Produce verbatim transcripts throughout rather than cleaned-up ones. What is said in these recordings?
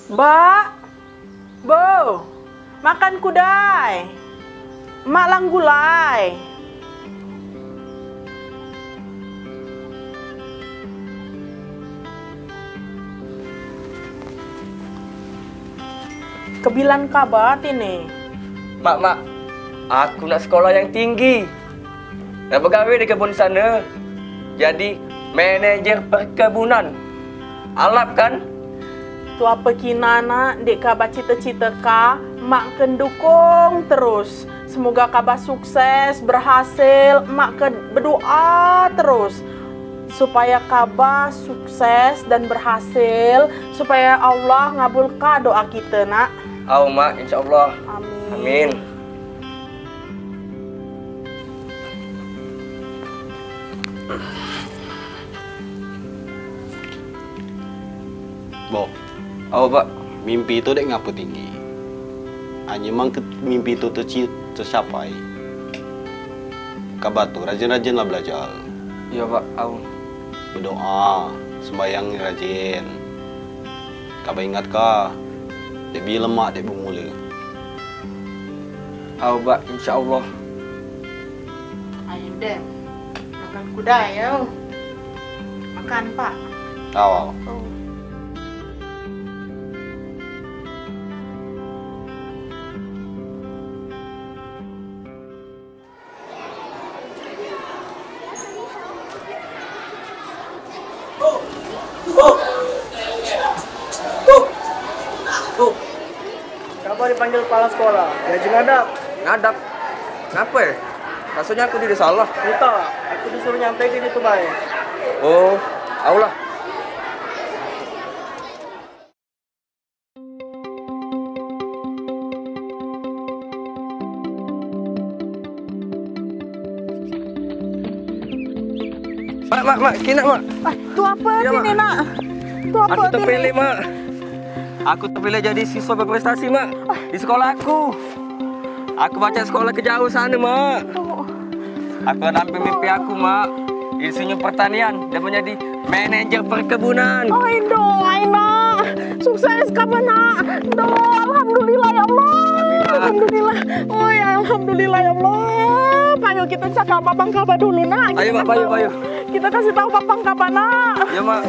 Bak, Bo, makan kudai. Mak lang gulai. Kebilan kaba tine? Mak, mak, aku nak sekolah yang tinggi. Nak begawe di kebun sano. Jadi manajer perkebunan. Alap kan? Tu ape kina nak, ndik kaba cita-cita ka, mak ke dukung terus. Semoga kaba sukses, berhasil, mak ke bedoa terus. Supaya kaba sukses dan berhasil, supaya Allah ngabulka doa kita nak. Au mak, insyaallah. Amin. Amin. Bo. Au, Pak. Mimpi tu dek ngapo tinggi. Anyo mang ke mimpi tu teci-, tercapai. Kaba tu rajin-rajin lah belajar. Iyo, Pak. Au. Bedoa, sembayang rajin. Kaba ingat ka, dek bi lemak dek bumule. Au, Pak, insyaallah. Ayo dem, makan kudai yo. Makan, Pak. Au, au. Kaba dipanggil kepala sekolah? Diaji ngadap. Ngadap? Ngape? Rasonyo aku diri salah. Dak, aku disuruh nyantai di situ bae. Oh, au lah. Mak, mak, mak, kini, mak. Ah, tu apo ni, nak? Tu apo ni? Aku terpilih, mak. Aku terpilih jadi siswa berprestasi, mak. Di sekolah aku. Aku pacak sekolah ke jauh sano, mak. Aku ado mimpi aku, mak. Insinyur pertanian dan menjadi manajer perkebunan. Oh, Indo, ai, nak. Sukses kaba, nak. Indo, alhamdulillah, ya Allah. Alhamdulillah. Oh, ya, alhamdulillah, ya Allah. Payo kita cakap Bang Kaba dulu, nak. Ayo, mak, payo, payo. Kita kasih tahu Bang Kaba, nak. Ya, mak.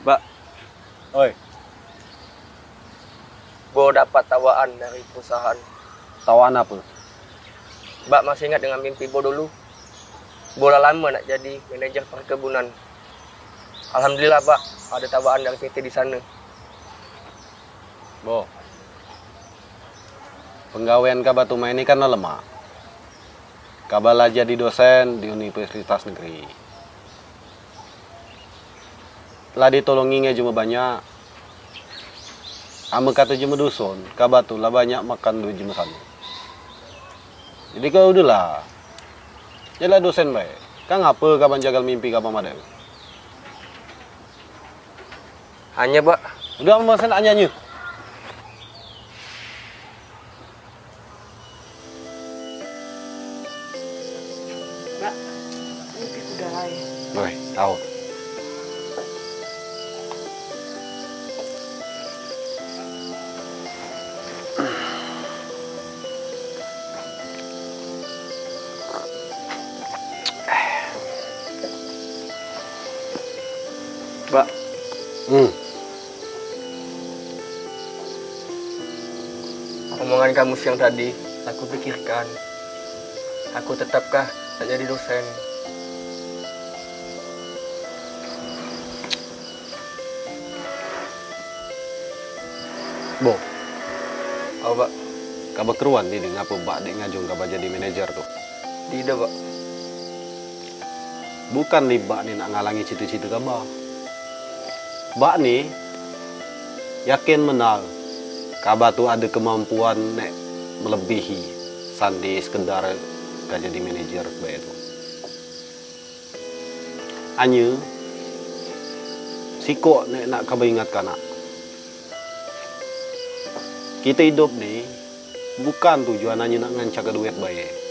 Bak. Oi. Bo dapat tawaan dari perusahaan. Tawaan apo? Bak masih ingat dengan mimpi Bo dulu? Bo lah lamo nak jadi manajer perkebunan. Alhamdulillah, Bak, ado tawaan dari P T di sano. Bo, penggawean kaba tu mak ini kan la lemak. Kaba la jadi dosen di universitas negeri. La ditolongi nge jemo banyak. Ame kato jemo duson, kaba tu la banyak makan duit jemo sano. Jadi kau udahlah. Jadilah dosen bae. Kang ape kaba jagal mimpi kaba madeak? Hanya, Bak. Udah, Mas, nak nyanyi. Bak, ini udah lain. Oi, tahu. Bak. Hmm. Omongan kamu siang tadi, aku pikirkan. Aku tetapkah nak jadi dosen? Bo. Apo, Bak? Kaba keruan ni ding apo Bak dek ngajung kaba jadi manajer tu? Tidak, Bak. Bukan di bak ni nak ngalangi cita-cita kaba. Bak ni yakin benar kaba tu ada kemampuan nek melebihi sandi sekedar ka jadi manajer bae tu. Anye sikok nek nak kaba ingat kanak. Kito idop ni bukan tujuan anye nak ngancak duit bae.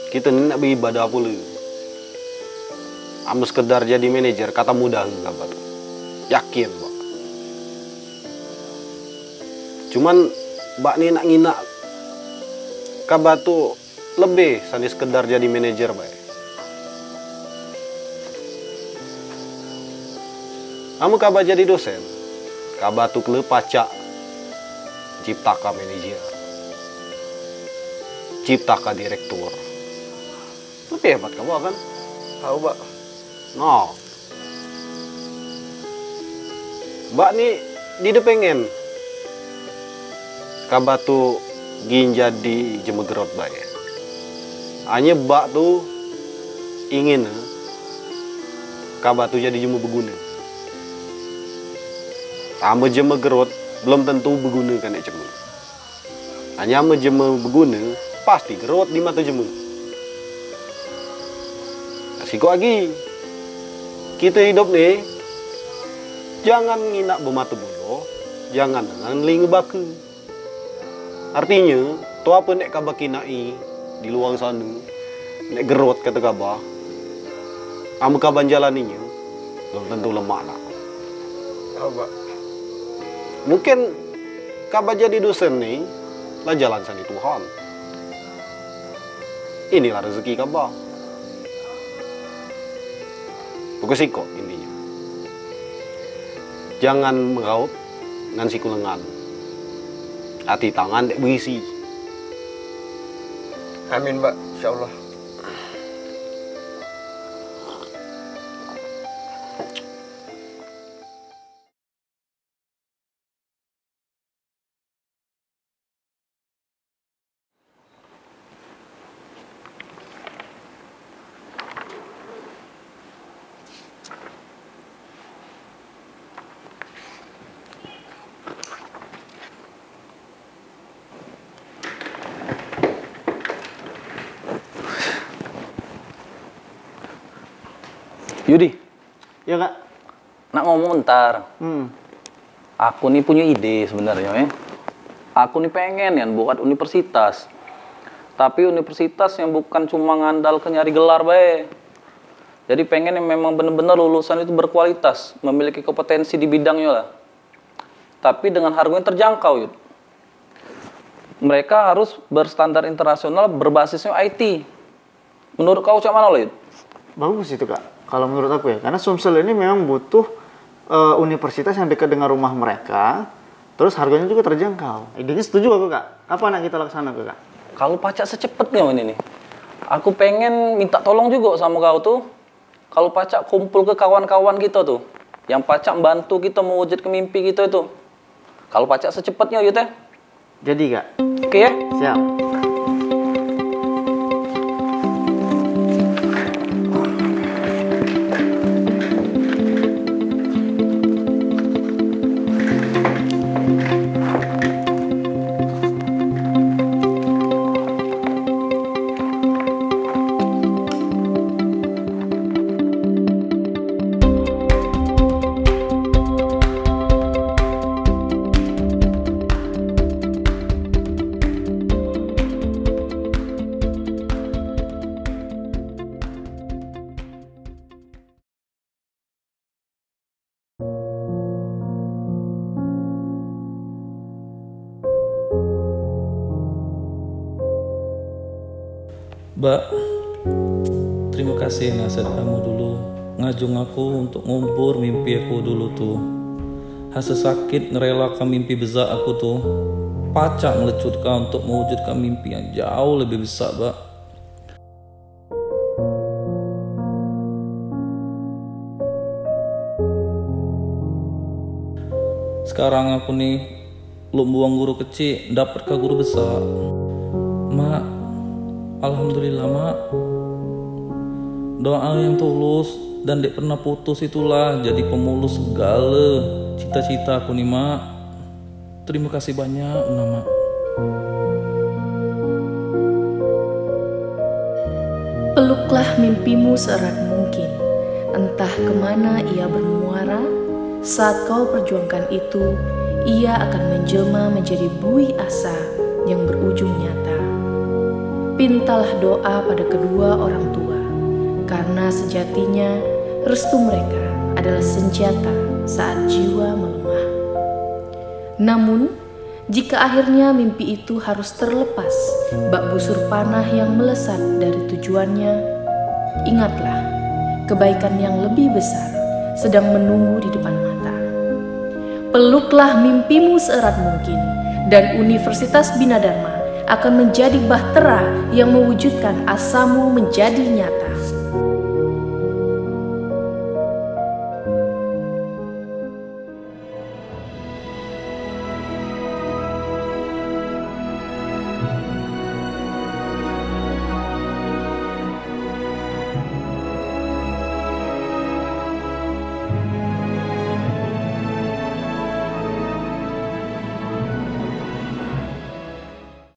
Kito ni nak beribadah pule. Amun sekedar jadi manajer, kata mudah kaba tu. Yakin, Bak. Cuman, Bak ni nak nginak kaba tu lebih sani sekedar jadi manajer bae. Amun kaba jadi dosen, kaba tu kele pacak ciptaka manajer, ciptaka direktur. Lebih hebat kaba kan? Tahu, Bak. Nah, Bak ni dide pengen kaba tu gin jadi jeme gerot bae. Anye bak tu ingin kaba tu jadi jeme begune. Amen jeme gerot belum tentu begune kan nek jeme. Hanya amen jeme begune, pasti gerot di mata jeme. Sikok agi, kito idop ni jangan nginak bemato bulo, jangan dengan linga baka. Artinyo, tu apo nek kaba kinai di luang sano, nek gerot kato kaba, amen kaba jalaninyo, belum tentu lemak nak. Mungkin kaba jadi dosen ni lah jalan sani Tuhan. Inilah rezeki kaba. Pokok sikok intinyo. Jangan meraut ngan siku lengan. Ati tangan dek berisi. Amin, Bak. Insyaallah. Yudi. Ya, Kak. Nak ngomong bentar. Hmm. Aku ni punyo ide sebenarnyo, eh. Aku ni pengen nian buat universitas. Tapi universitas yang bukan cuma ngandalke nyari gelar bae. Jadi pengen yang memang bener-bener lulusan itu berkualitas, memiliki kompetensi di bidangnyo lah. Tapi dengan harga yang terjangkau, Yud. Mereka harus berstandar internasional berbasisnya I T. Menurut kau cak mano, Lid? Bagus itu, Kak. Kalau menurut aku ya, karena Sumsel ini memang butuh eh, universitas yang dekat dengan rumah mereka, terus harganya juga terjangkau. Idenya setuju aku, Kak. Kapan nak kita laksanakan, Kak? Kalau pacak secepetnya ini nih. Aku pengen minta tolong juga sama kau tuh. Kalau pacak kumpul ke kawan-kawan kita tuh, yang pacak bantu kita mewujudkan mimpi kita itu. Kalau pacak secepetnya, Yud, eh. Jadi, Kak. Oke ya. Siap. Bak, terima kasih nasihat kamu dulu, ngajung aku untuk ngubur mimpi aku dulu tu. Hasa sakit ngerelakan mimpi besak aku tu, pacak ngelecut kau untuk mewujudkan mimpi yang jauh lebih besak, Bak. Sekarang aku ni luk buang guru kecik, dapat ka guru besak. Mak, alhamdulillah, Mak. Doa yang tulus dan dek pernah putus itulah jadi pemulus segala cita-cita aku ni, Mak. Terima kasih banyak, Una, Mak. Peluklah mimpimu seerat mungkin. Entah kemana ia bermuara, saat kau perjuangkan itu, ia akan menjelma menjadi buih asa yang berujung nyata. Pintalah doa pada kedua orang tua, karena sejatinya restu mereka adalah senjata saat jiwa melemah. Namun, jika akhirnya mimpi itu harus terlepas bak busur panah yang melesat dari tujuannya, ingatlah, kebaikan yang lebih besar sedang menunggu di depan mata. Peluklah mimpimu seerat mungkin, dan Universitas Bina Dharma akan menjadi bahtera yang mewujudkan asamu menjadi nyata.